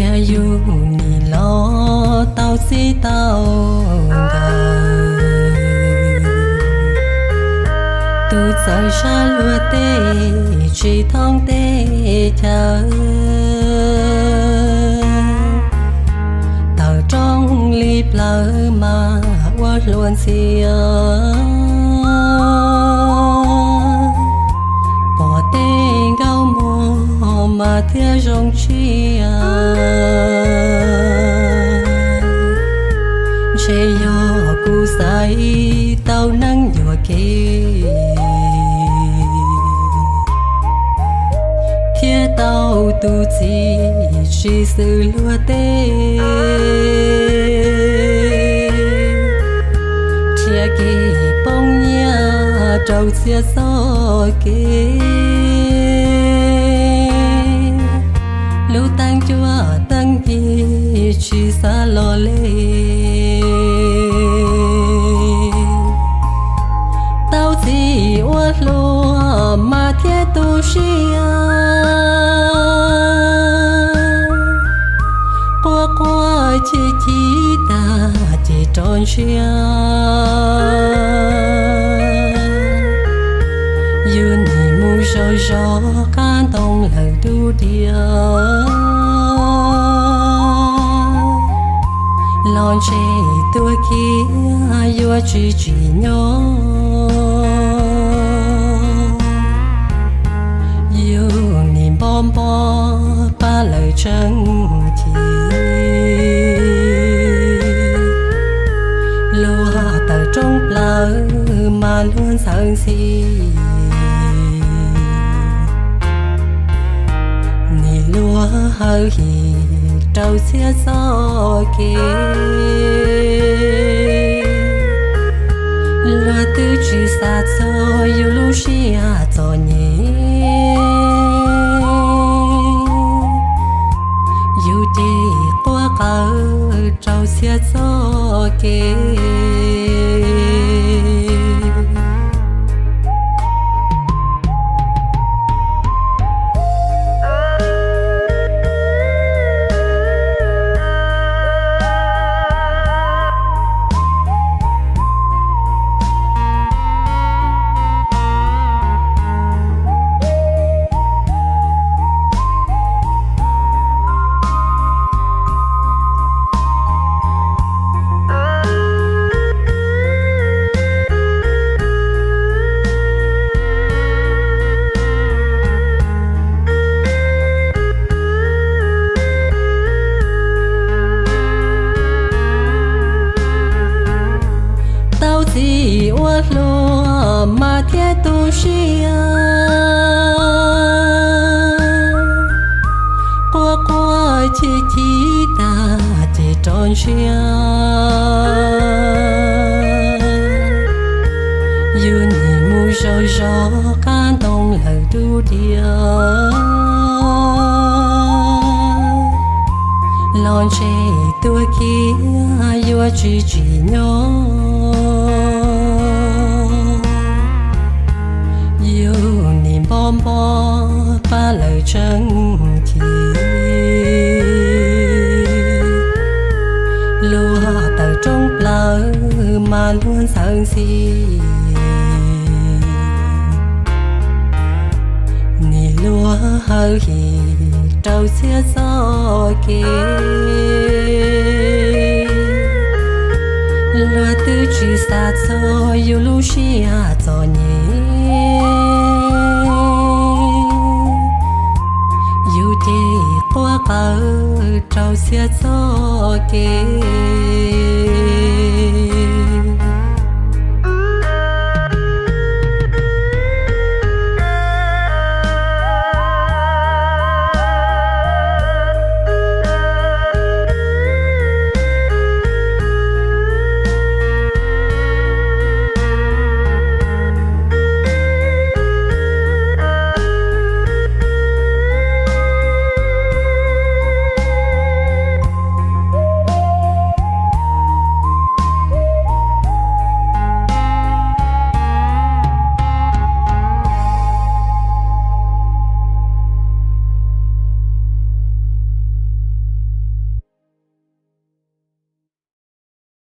Yog yus nim los tau txij tau nkawm, tus txawv sab luag tej tsis thoob teb chaws, tawm rooj li plawv mas ua hluas ntxiag, pom tej nkauj mog mas thiaj zoo tsiaj. Ntshe yog kuv xaiv tau neeg yuam kev, thiaj tau tus txiv tsis xws luag tej, nrhiav kev poob nyiaj rau txhiab txoj kev. Lub teeb cuaj teeb ci tsis xav los li, tau txim ua hluas mas thiaj tu siab. Quaj quaj chim chim tag ces rov ntsiag, yus nim mus zov zov qab ntoo lawm dub diag, los ntshe tuag kiag yuav tsis tsim nyog. Yus nim npo npo pab lawv tseem chim, luag tawm rooj plaws mas luag ntxhawv ntxhi, nim luag hawv him rau txhiab txoj kev. Luag twb tsis xav txog yus lub siab txom nyem, yus ces quaj qawv rau txhiab txoj kev. Tau txim ua hluas mas thiaj tu siab, quaj quaj chim chim tag ces rov ntsiag. Yus nim mus zov zov qab ntoo lawm dub diag, los ntshe tuag kiag yuav tsis tsim nyog. Yus nim npo npo pab lawv tseem chim, luag tawm rooj plaws mas luag ntxhawv ntxhi, nim luag hawv him rau txhiab txoj kev. Luag twb tsis xav txog yus lub siab txom nyem, yus ces quaj qawv rau txhiab txoj kev.